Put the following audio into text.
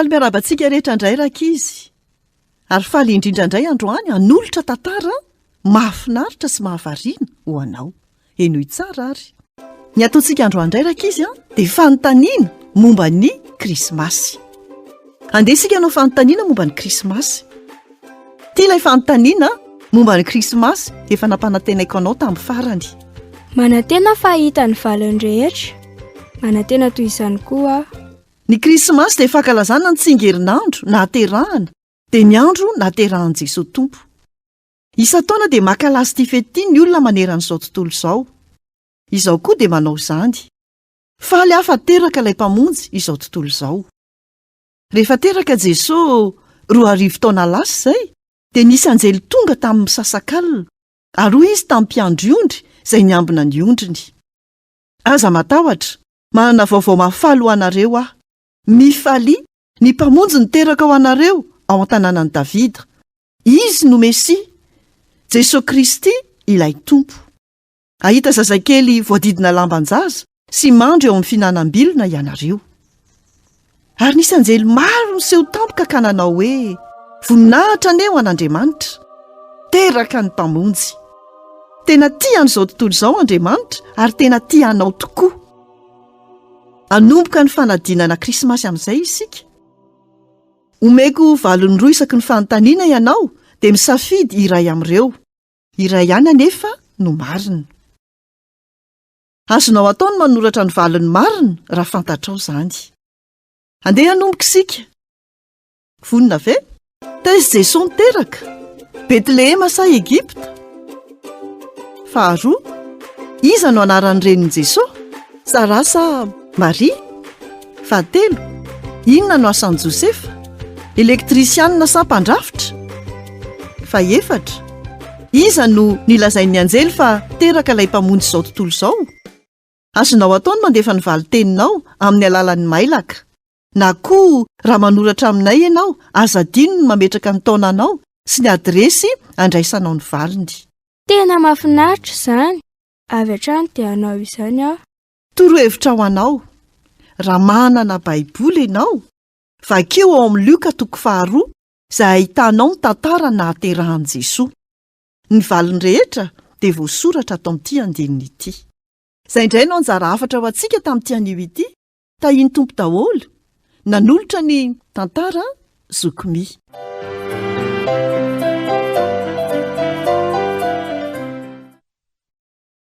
Faly miarahaba antsika rehetra indray rankizy. Ary faly indrindra indray androany hanolotra tantara mahafinaritra sy mahavariana ho anao. Henoy tsara ary. Ny ataontsika androany indray rankizy an, dia fanontaniana momba ny Krismasy. Andeha isika hanao fanontaniana momba ny Krismasy. Ity ilay fanontaniana momba ny Krismasy efa nampanantenaiko anao tamin'ny farany. Manantena fa hahita ny valiny rehetra. Manantena toy izany koa aho. Ny Krismasy dia fankalazana ny tsingerinandro nahaterahana, dia ny andro nahaterahan'i Jesoa Tompo. Isan-taona dia mankalaza ity fety ity ny olona manerana izao tontolo izao. Izaho koa dia manao izany. Faly aho fa teraka ilay Mpamonjy izao tontolo izao. Rehefa teraka Jesoa 2000 taona lasa izay, dia nisy anjely tonga tamin'ny misasakalina, ary hoy izy tamin'ny mpiandry ondry izay niambina ny ondriny, Aza matahotra, manana vaovao mahafaly ho anareo aho. Mifalia, ny Mpamonjy niteraka ho anareo ao an-tanànan'i Davida. Izy no Mesia, Jesoa Kristy ilay Tompo. Hahita zazakely voadidina lamban-jaza sy mandry eo amin'ny fihinanam-bilona ianareo. Ary nisy anjely maro niseho tampoka ka nanao hoe, Voninahitra anie ho an'Andriamanitra! Teraka ny Mpamonjy! Tena tia an'izao tontolo izao Andriamanitra ary tena tia anao tokoa. Hanomboka ny fanadinana Krismasy amin'izay isika. Omeko valiny roa isaky ny fanontaniana ianao dia misafidy iray amin'ireo. Iray ihany anefa no marina. Azonao atao ny manoratra ny valiny marina raha fantatrao izany. Andeha hanomboka isika. Vonona ve? Taiza Jesoa niteraka? Betlehema sa Egypta? Faharoa, iza no anaran'ny renin'i Jesoa? Saraha sa Maria? Fahatelo, inona no asan'i Josefa? Elektrisianina sa mpandrafitra? Fahefatra, iza no nilazain'ny anjely fa teraka ilay Mpamonjy izao tontolo izao? Azonao atao ny mandefa ny valin-teninao amin'ny alalan'ny mailaka. Na koa raha manoratra aminay ianao, aza adino ny mametraka ny taonanao sy ny adiresy andraisanao ny valiny. Tena mahafinaritra izany! Avy hatrany dia hanao izany aho. Torohevitra ho anao, Raha manana Baiboly ianao, vakio ao amin'ny Lioka toko faharoa izay ahitanao ny tantara nahaterahan'i Jesoa. Ny valiny rehetra dia voasoratra ato amin'ity andininy ity. Izay indray no anjara hafatra ho antsika tamin'ity anio ity. Tahian'ny Tompo daholo. Nanolotra ny tantara Zoky Mi.